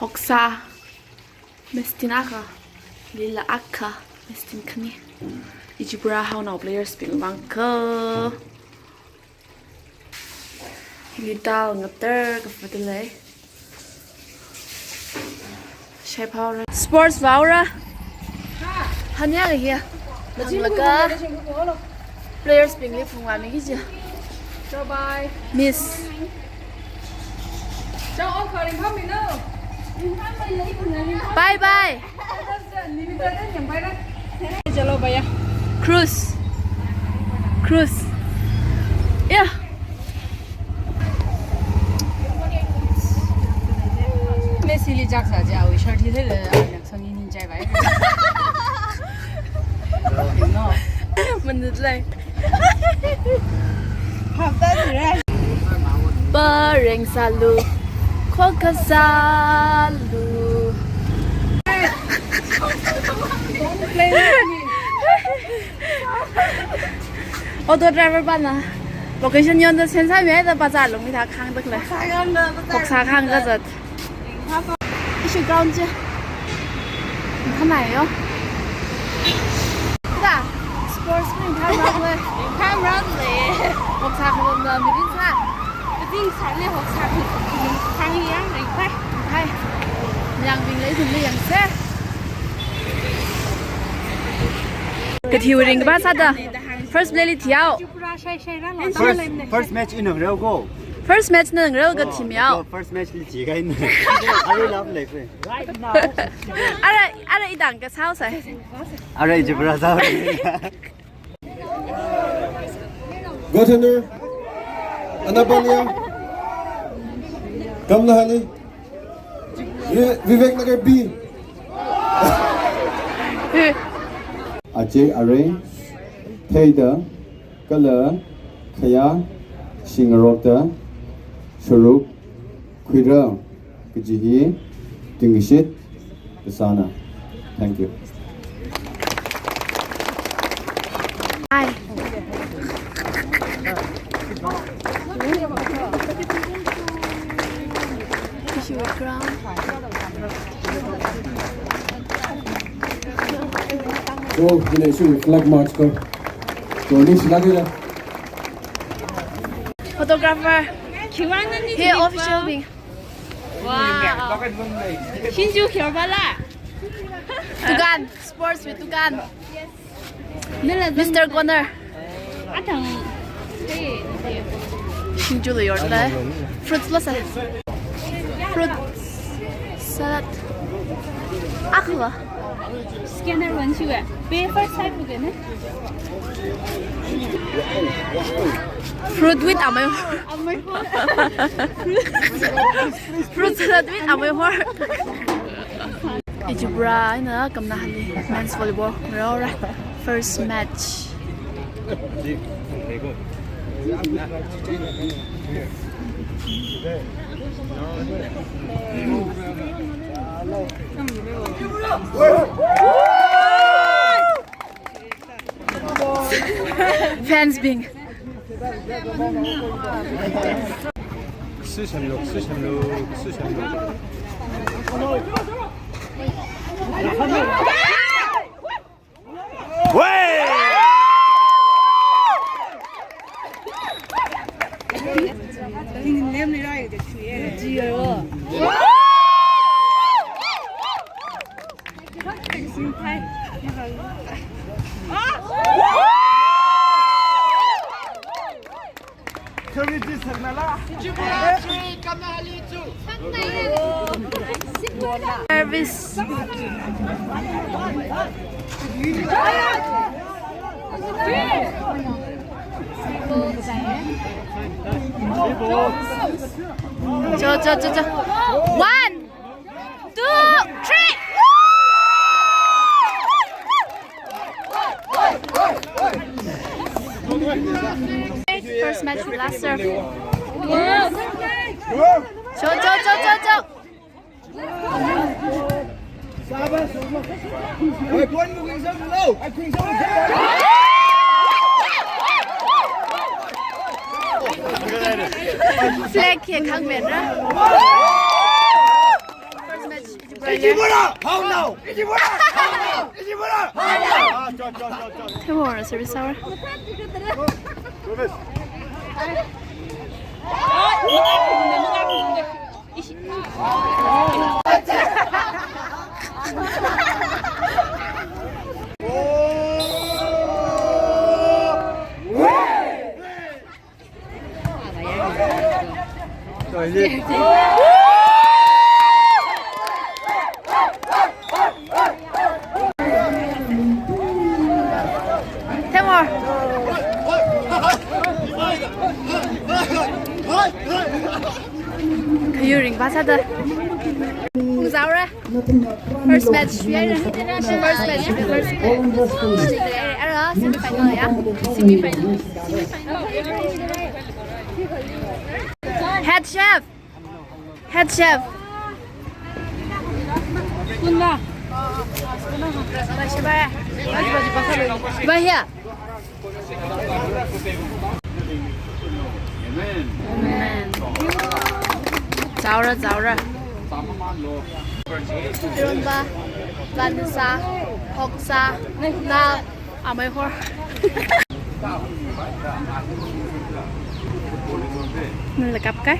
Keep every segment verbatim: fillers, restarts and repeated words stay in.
Hoksa, Mestin akha, Lila akha, Mestin khani. Ijibra haonao players bing vang kha. Hili dal ngatar kafa dalei. Shai phaora. Sports vaora. Hanya lei hi. Hanglaga. Players bingli phungvāmi kiji. Miss. Bye bye. Cruise. Cruise. Yeah. Messi li chak sa ja, wi shirt hi le, le, le, song ni jai bai. No. Manut lai. Hapta ni ra. Pareng salu, khoka salu. Auto driver pana location yonda sensai me da bazar lung mi da khang dak le. Hoksa khang da zat. Ishi ground chi. Khanai yo. Da. Sports mi tham rak le. Tham rak le. Hoksa khang da mi rin sa. Ting sa le hoksa khang yang ring pai. Hai. Yang bing le dum le yang se. Kathi ring ba sa da. First play li thiao. First, first match ina reo ko. First match na reo ka team yao. First match li thi kai na. Are love le ko. Ara, ara idang ka sao sai. Are Jibra sao. Goaltender, Anabanya, Kamlahani, Vi-, Vivek Nagar B. Ache Areng, Theida, Kala, Khaya, Shingarokta, Sharuk, Khuira, kaji hi, Tingishit, Kasana. Thank you. Hi. Oh, yine şu flag march ko. So, ni sila kaya. Photographer. Hey, official bing. Wow. Shinju kyo bala. Tukan, sports with Tukan. Mister Connor. Atang. Shinju lo yorla. Fruits lo sa. Fruit salad. Akwa. Scanner wan shiwa. Pay first side bukan eh. Fruit with amai. Amai. Fruit salad with amai. Ijibra ina Kamnahali men's volleyball rora first match. Fans bing. Sishamlo, sishamlo, sishamlo. Service. Cho, cho, cho, cho. One, two, three. First match, last serve. Cho, cho, cho, cho, cho. Flag hi khangmen ra. First Ichimura, how now? Ichimura, how now? Ichimura, how now? Themor service hour. Themor. Kayuring pasada. Zaura. First match. First match. First match. Ara semi final ya. Semi final. Head chef. Head chef. Kunna. Bahia. Amen. Zaura, zaura. Iromba, bansa, hoksa, dal, amai hor. Nala kapkai.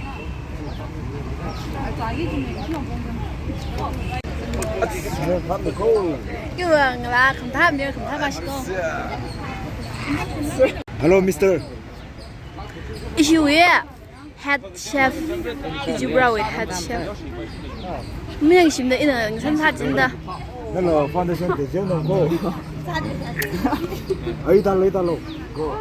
Kiwang la, kham tham ne, kham tham ashiko. Hello, mister. Issue ya. Head chef, Ichibura wui head chef. Miyang shimda ina ngasān sāchinda. Nala foundation te jeo nong ko. Ai ta lo, ai ta lo. Ko.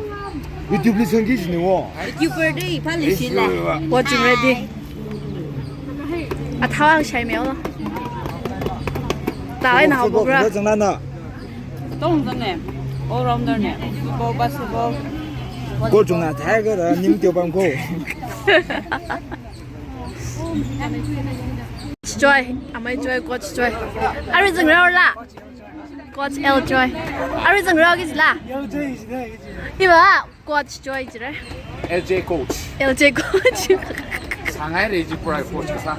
YouTube li sangki sini wo. YouTuber dei, pali sila. Watching ready. Athawang shai meo lo. Ta ai na hao bukra. Football, football, zang na na. Tong zane, all rounder ne. Football, basketball. Ko chungna thai ka da nim teo pam ko. Joy, amai Joy, coach Joy. Ari zang rao la. Coach L Joy. Ari zang rao kis la. Iba. Coach Joy jira. L J coach. L J coach. Sangai re ji prai coach ka sa.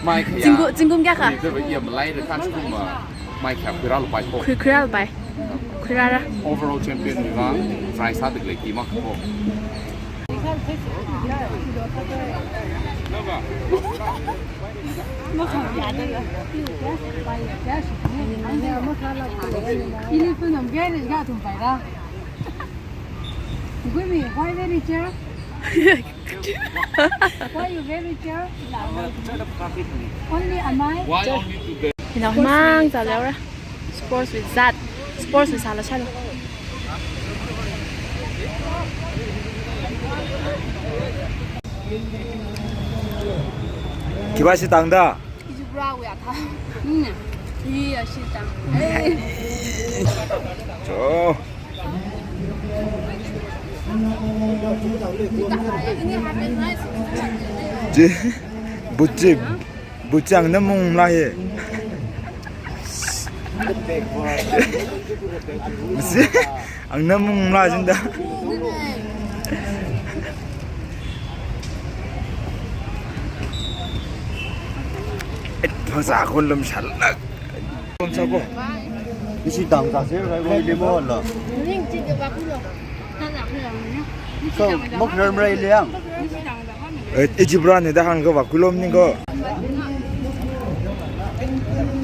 Mai kaya. Zingkum, zingkum kaya kha? Ni deba iya malai de kan kuma. Mai kaya khuirā lo pai ko. Khui, khuirā lo pai. Khuirā ra. Overall champion ni ba. Prize sa de lei ki ma ko. Ili pun om gaya ga tum pai ra. Gumi, why very chair? Why you very chair? Only am I? Why only today? Ina mang zaleo ra. Sports with zat. Sports with sala sala. Kiba si tang da? Ichibura wui atha. Hmm. Iya si tang. Cho. Ji, buji, buji ang namung lai. Buji, ang namung lai jinda. Et, phasa ko lum shalak. Kon sa ko. Isi tang ta se, rai ko limo la. So, mok ram rai liang. Eh, Ichibura ni da hāng ko vakulom ni ko.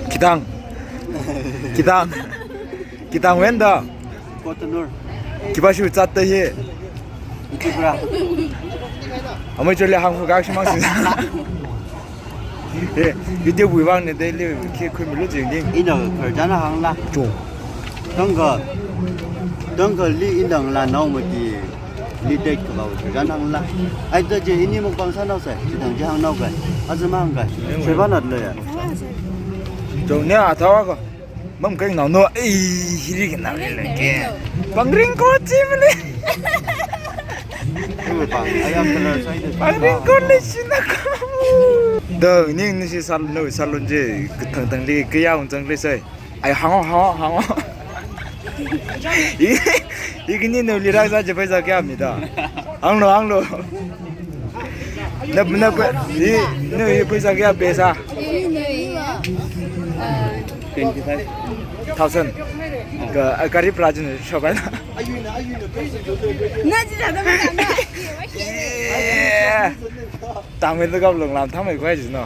Kitang. Kitang. Kitang wenda. Kotanur. Kiba shu chat ta hi. Ichibura. Amai chole hāng ko gak shimang si. Eh, video bui bang ne dei le ke khui milu jing ding. Ina kharjan hāng la. Cho. Tangka, tangka li indang la nao mati, li date ka bau, jan hāng la. Ai ta je ini mukbang sānao sai, chithang je hāngnao kai, azam hāng kai, sheba nat lo ya. Cho ne a thawa ko, mam kai nao no, ei, hiri ke nao le ke. Pangring ko chi mane. Pang, ayam color sai de. Pangring ko le sina ko. Da, ni ni si sal no, salon je, thang thang li, kaya ung thang le sai. Ai, hāngo, hāngo, hāngo. I, i kini nu lira sa je paisa kaya mida. Hānglo, hānglo. Na, na, i, nu i paisa kaya pesa. Twenty-five thousand. Ga, ah, gari pra jin shobai na. Na ji da da ma na. Eh. Tangwin da gap lung lam thamai kwai jin no.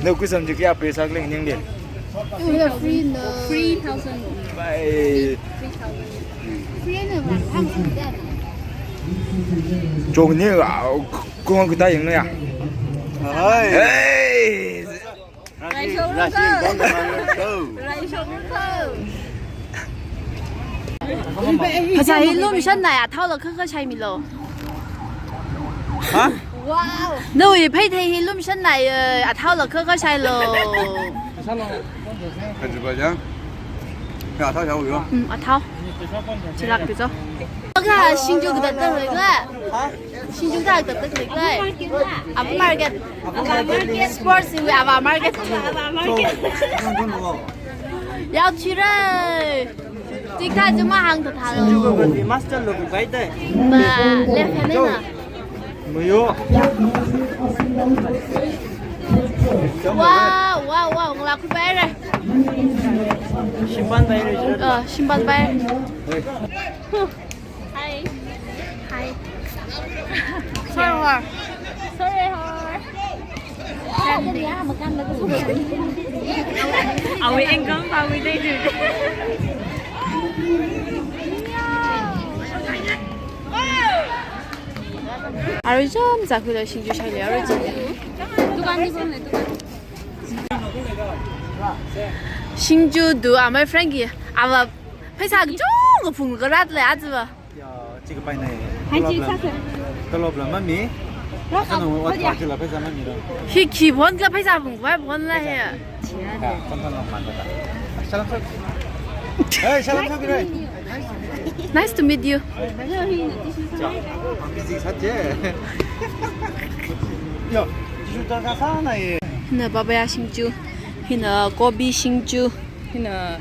No, kuisam ji kya pay sak ling ning de. Free no. Three thousand. Bye. Three thousand. Free no, one thousand. Jong ni, ah, kung kita yang na ya. Hai. Hey. Rashi, Rashi, Rashi, Rashi. Phasā hi lumshan nai, athao la khakha shaimi lo. Ha? Wow. No, i phai thei hi lumshan nai, eh, athao la khakha shai lo. Athao la. Kajiba ja. Ya, athao ya, yo. Mm, athao. Chilak pizo. Oka, singju katak tak lei la. Ha? Singju katak tak lei la. Ava market. Ava market. Sports in ava market. Ava market. Yao chira. Tik tak cuma hang tak tahu. Singju ko berarti master lo, baik deh. Ba, left hand na. Mayo. Wow, wow, wow, ngalak kubai re. Shimpan bai re. Oh, shimpan bai. Hi. Hi. Sorry, hor. Sorry, hor. Awi engkang pa wi dai du. Arui jam zakhui la singju shai le arui jam. Dukan ni kon le dukan. Singju du amai friend ki ava pheisā kachungkha phunglaga rāda lei aja va. Ya, chi kapai nai. Hai chi sāsa. Tolop la mami. Rā ka, sana wa khaja. Wa chi la pheisā mami lo. Hi khi bon ka pheisā phung vai bon la he. Ya, kan kan lo man ta. Salam sok. Hey, salam sok re. Nice to meet you. Ja, ang busy sat je. Yo, tissue darkar sāna ye. Hina papaya singju, hina kobi singju, hina,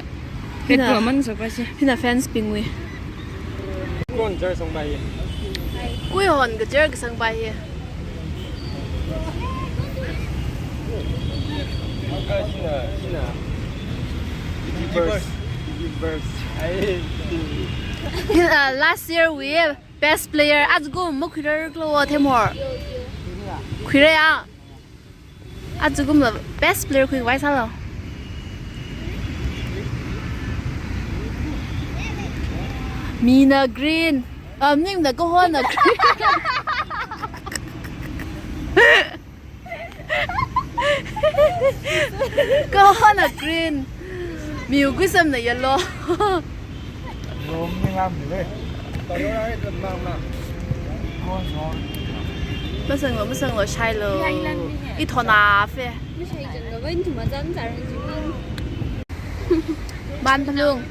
hina, red lemon so pa si. Hina fans bingwui. Kon jar song pa ye. Kui hon ka jar ka sang pa ye. Hina, hina. Givers. Givers. Ai. Hina, last year wui best player aja kum makhuirar klo Themhor. Khuira ya. Aja kum la best player khuikhavai sālo. Mina green. Ah, ming na kahona green. Kahona green. Miu kuisamna yellow. Rom ni ngam ni le. Masanglo, masanglo, shailo. Ithona fe. Ban phalung.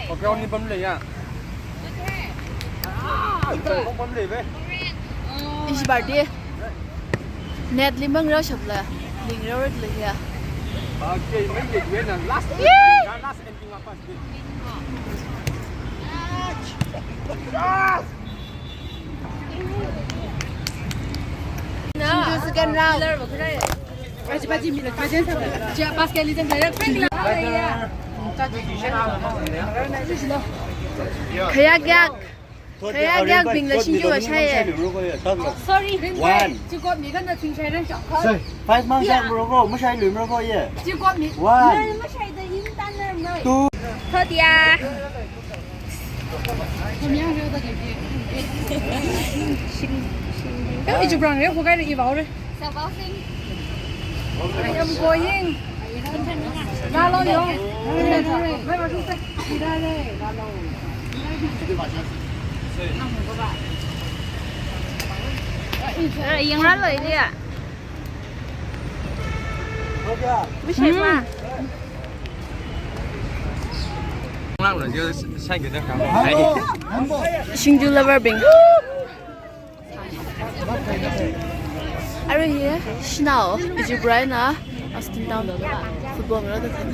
Background ni pamlei ya. Background pamlei ve. Ishi party. Net li mang rao shapla. Ling rao rat le ya. Okay, main gate win and last, last ending of us. Singju second round. Khayak yak. Khayak yak bing la singju va shai ye. Sorry. One. Sorry, five months ya bro, bro, mashai lui bro ko ye. One. Two. Third ya. Em, ichu brang re, ko kai re, i bau re. I am going. Lalo yo. Lalo. Yang lalo ini ya. Singju lover bing. Arui hi, shanao, ichu Brian na, Austin Town, football ngarāda khan.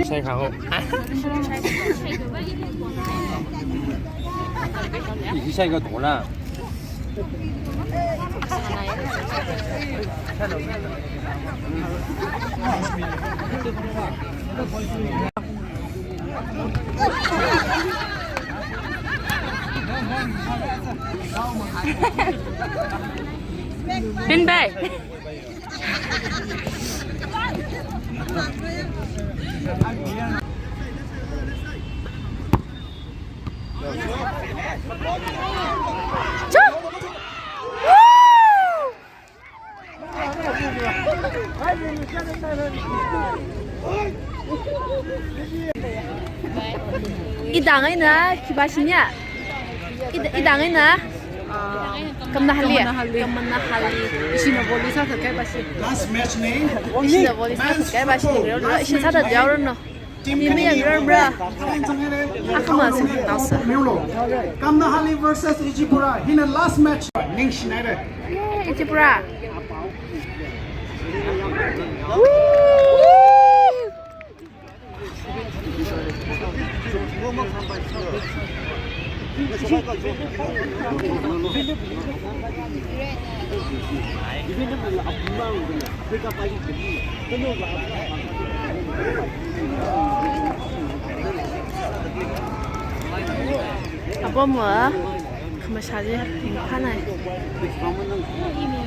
Sai kha ho. Ishi sai kha to na. Bin bai. Idang eina khipā shinya? Ida-, idang eina? Ah, Kamana Hali. Kamana Hali. Kamana Hali. Ishina volley sāthat kahai pā shi. Last match ne. Ishina volley sāthat kahai pā shi. Last match ne. Ishi sāthat yaoranu. Team mi kani yang ni rambra. Akhamā sing naosa. Kamana Hali versus Ijipura. Hina last match. Ningshinaira. Yay, Ijipura. Woo! Apam wa, khamashā chi ringphānai.